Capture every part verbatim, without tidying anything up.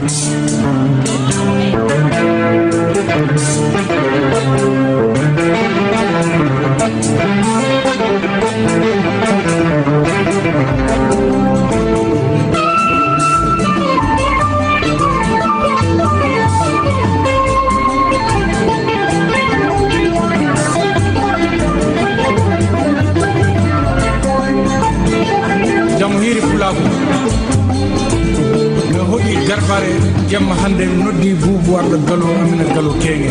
Jam hiiri pulaaku. No hoɗi garbare jemma hannde noddi buubu warɗo galo amina galo keŋe.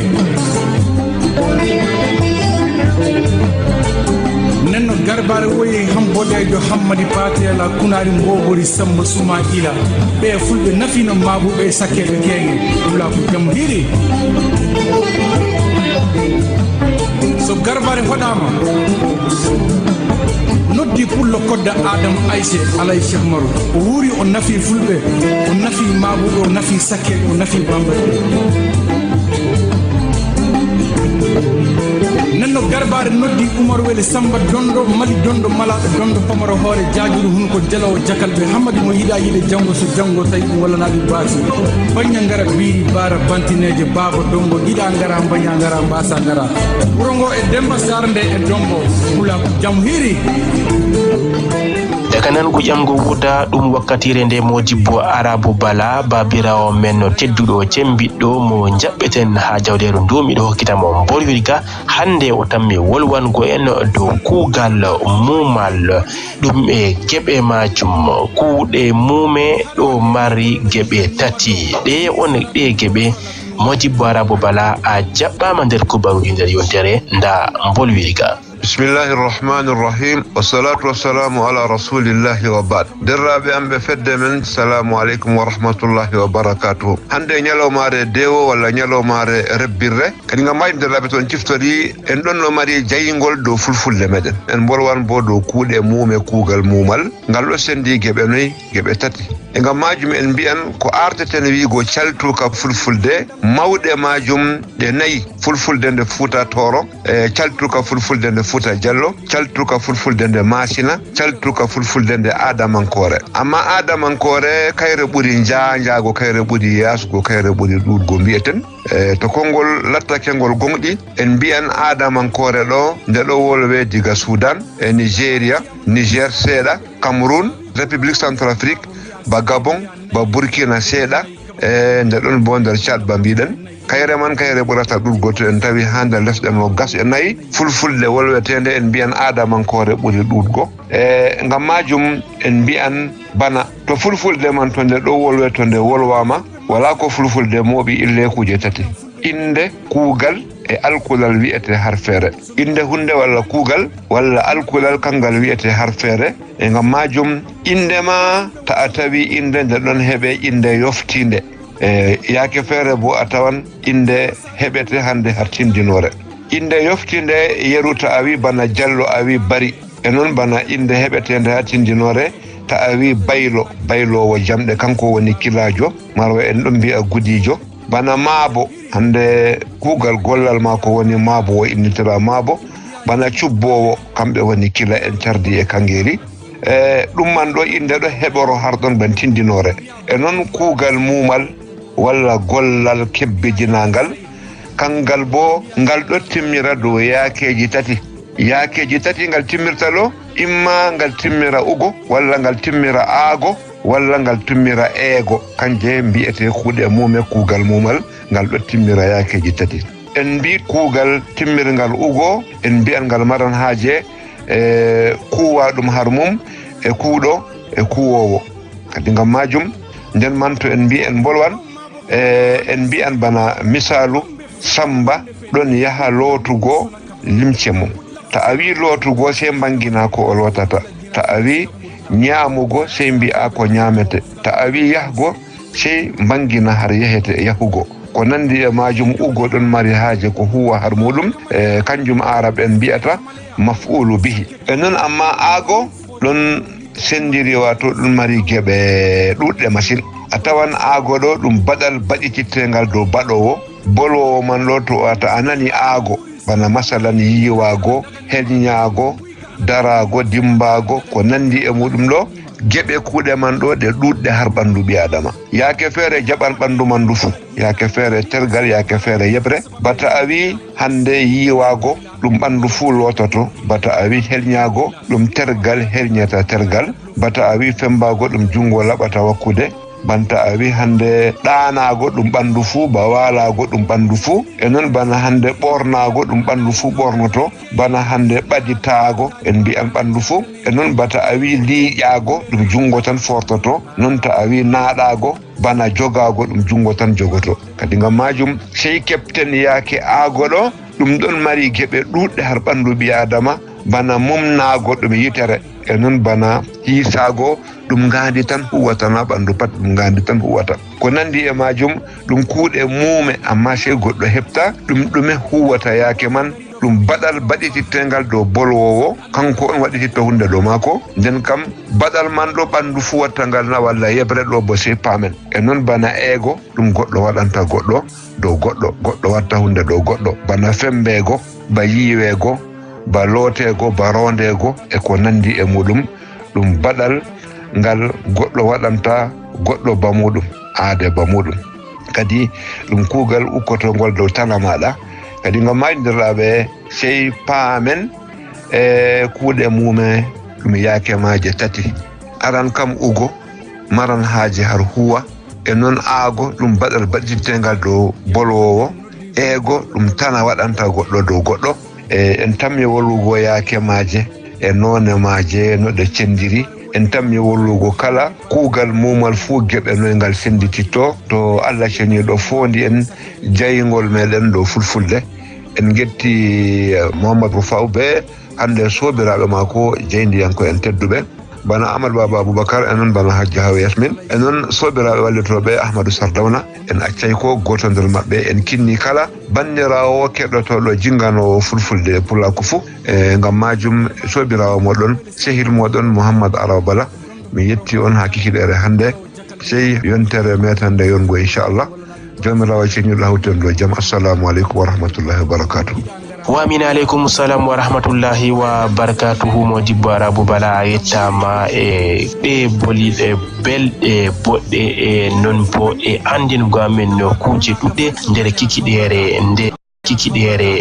Nenno garbare woyi ham boɗejo hammadi patela kunari mbobori samba suma ila. Ɓe fulɓe nafino mabuɓe sakkeɓe keŋe. Pulaaku jam hiiri. So garbare hoɗama noddi pullo kodda adam ayse alay cheikh maru o wuuri o nafi fulɓe o nafi mabuɓe o nafi sakkeɓe o nafi bambaɓe. Nenno garbare noddi umar wele samba dondo mali dondo malaɗo dondo pamaro hoore jajuru hunko jalowo jakalɓe hammadi mo yiɗa yiɗe janngo so janngo tawi ɗum wallanaɗi basi. Baña ngara biiri bara bantineje baba dongo yiɗa ngara baña ngara mbasa ngara. Wuro ngo e Demba Sar nde e Dombo. Pulaaku jam hiiri. Daga nan ko ƴamgo wuda ɗum wakkatire nde modibbo arabu bala babirawo men tedduɗo cembiɗɗo mo jaɓɓeten ha jawdero ndumiɗo hokkita mo mborwirga. Hande o tammi wolwango en dow kugal mumal ɗum e geɓe majum. Kuuɗe mume ɗo mari geɓe tati. Ɗe on ɗe geɓe. Modibbo arabo bala a jaɓɓama nder kubaruji nder yontere nda mbolwiri ga. Bismillahi rrahmani rrahim. Wassalatu wassalamu ala rasulillahi wa ba'd. Derraɓe am ɓe fedde men, salamu aleykum wa rahmatullahi wa barakatuhu. Hande ñalawmare dewo walla ñalawmare rebbirre. Kadi ngam majum derraɓe toon ciftori en ɗon no mari jayingol dow fulfulde meɗen. En mbolwan bo dow kuuɗe muume kuugal muumal. Ngal ɗo sendi geɓe noy, geɓe tati. E ngam majum en mbi'an ko arteten wi'go caltuka fulfulde mawɗe majum ɗe nayi, fulfulde nde fuuta tooro, e caltuka fulfulde nde fuuta jallo, caltuka fulfulde nde masina, caltuka fulfulde nde adamankoore. Amma adamankoore kayre ɓuri njanjago, kayre ɓuri yasgo, kayre ɓuri ɗuɗgo mbi'eten. E to konngol lattake ngol gonɗi, en mbi'an adamankoore ɗo nde ɗo wolwe diga sudan, e nigeria, niger seeɗa, cameroun, république centrafrique, ba gabon, ba burkina seeɗa, e nde ɗon bo nder tchad ba mbiɗen. Kayre man kayre ɓurata ɗuɗgo to en tawi ha nder lesɗe no gas e nayi fulfulde wolwetende en mbi'an adamankoore ɓuri ɗuɗgo. E ngam majum en mbi'an bana to fulfulde man to nde ɗo wolwe to nde wolwama, wala ko fulfulde mooɓi ille kuje tati. Innde, kuugal, e alkulal wi'ete harfeere. Innde hunnde walla kuugal walla alkulal kanngal wi'ete harfeere. E ngam maajum, innde ma, ta a tawi innde nde ɗon heɓe innde yoftiinde. E yaake feere boo a tawan innde heɓete hannde har tinndinoore. Innde yoftiinde yeru ta a wi bana Jallo a wi Bari. E noon bana innde heɓeteende haa tinndinoore, ta a wi Baylo, bayloowo jamɗe, kanko woni kilaajo, marwa en ɗon mbi'a gudiijo. Bana maabo, hannde kuugal gollal maako woni maabo, o innitira maabo. Bana cubboowo, kamɓe woni kila en cardi e kaŋgeeri. E ɗum man ɗo innde ɗo heɓoro har ɗon ban tinndinoore. E noon kuugal muumal walla gollal kebbijinangal, kanngal boo ngal ɗo timmira dow yaakeeji tati. Yaakeeji tati ngal timmirta ɗo, imma ngal timmira ugo, walla ngal timmira aago, walla ngal timmira eego. Kanje mbi'ete kuuɗe muume kuugal muumal, ngal ɗo timmira yaakeeji tati. En mbi kuugal timmirngal ugo, en mbi'an ngal maran haaje e kuuwa ɗum har mum e kuuɗo e kuuwoowo. Kadi ngam maajum, nden man to en mbi en mbolwan, e en mbi'an bana misaalu, Sammba ɗon yaha lootugo limce mum. Ta a wi lootugo, sey mbaŋgina ko o lootata. Ta a wi nyaamugo, sey mbi'a ko nyaamete. Ta a wi yahgo, sey mbaŋgina har yahete yahugo. Ko nanndi e maajum, ugo ɗon mari haaje ko huuwa har muuɗum, e kanjum Aarab en mbi'ata maf'uulu bihi. E non amma aago ɗon senndiri, waato ɗon mari geɓe ɗuuɗɗe masin. A tawan aago ɗo ɗum baɗal baɗititteengal dow baɗoowo, bolwoowo man ɗo, to a nani aago, bana masalan yiiwaago, helnyaago, daraago, dimmbaago, ko nanndi e muuɗum ɗo, geɓe kuuɗe man ɗo ɗe ɗuuɗɗe har ɓanndu ɓii Aadama. Yaake feere jaɓan ɓanndu man ndu fuu. Yaake feere tergal, yaake feere yeɓre. Bata a wii hannde yiiwaago ɗum ɓanndu fuu loototo. Bata a wii helnyaago ɗum tergal helnyata tergal. Bata a wii femmbaago ɗum junngo laɓata wakkude. Banta a wii hannde ɗaanaago ɗum ɓanndu fuu, ba waalaago ɗum ɓanndu fuu. E noon bana hannde ɓoornaago ɗum ɓanndu fuu ɓoornoto, bana hannde ɓaditaago en mbiyan ɓanndu fuu. E noon bata a wii liiƴaago ɗum junngo tan foortoto, noon ta a wii naaɗaago bana jogaago ɗum junngo tan jogoto. Kadi ngam maajum sey keɓten yaake aago ɗo, ɗum ɗon mari geɓe ɗuuɗɗe har ɓanndu ɓii Aadama, bana mumnaago ɗum yitere, e noon bana hiisaago ɗum ngaandi tan huwata, na ɓanndu pat ɗum ngaandi tan huwata. Ko nanndi e maajum ɗum kuuɗe muume, ammaa sey goɗɗo heɓta ɗum ɗume huwata yaake man, ɗum baɗal baɗititteengal dow bolwoowo, kanko on waɗititta huunde dow maako. Nden kam baɗal man ɗo ɓanndu fuu watta ngal na, walla yeɓre ɗo bo sey paamen. E noon bana eego ɗum goɗɗo waɗanta goɗɗo dow goɗɗo, goɗɗo watta huunde dow goɗɗo, bana femmbeego, ba yiiweego, ba looteego, ba roondeego e ko nanndi e muuɗum. Ɗum baɗal ngal goɗɗo waɗanta goɗɗo ba muuɗum, aade ba muuɗum. Kadi ɗum kuugal ukkotoongol dow tana maaɗa. Kadi ngam maajum, deerɗiraaɓe, sey paamen e kuuɗe muume ɗum yaake maaje tati. Aran kam ugo, maran haaje har huwa, e noon aago ɗum baɗal baɗititeengal dow bolwoowo, eego ɗum tana waɗanta goɗɗo dow goɗɗo. E en tammi wolwugo yaake maaje e noone maaje no ɗe cenndiri. En tammi wolwugo kala kuugal muumal fuu geɓe noye ngal senndititto. To Allah ceniiɗo foondi en jayngol meɗen dow fulfulde. En ngetti, eh, Mouhamadou Faw be hannde soobiraaɓe maako jaayndiyanko'en tedduɓe, bana Aamadu Baaba Abubakar, e noon bana Hajja Hawa Yasmin, e noon soobiraaɓe wallitooɓe Ahmadu Sardawna. En accay ko gooto nder maɓɓe, en kinni kala banndiraawo keɗotooɗo jinganoowo fulfulde e pulaaku fuu. E ngam maajum, soobiraawo mooɗon, sehil mooɗon Mouhammad Araw Bala, mi yetti on haa kikiɗeere hannde. Sey yontere meetande yongo, inchallah. Joomiraawo ceniiɗo hawti en dow jam. Assalamu aleykum wa rahmatullahi wa barakatuh. Wa amin aleykum salam wa rahmatullahi wa barakatuhu. Mo dibbo Arabu Bala, a yettaama e ɗe boliɗe, belɗe, boɗɗe, e noon bo e anndingo amen no kuuje ɗuɗɗe nder kikiɗeere nde. Kikiɗeere.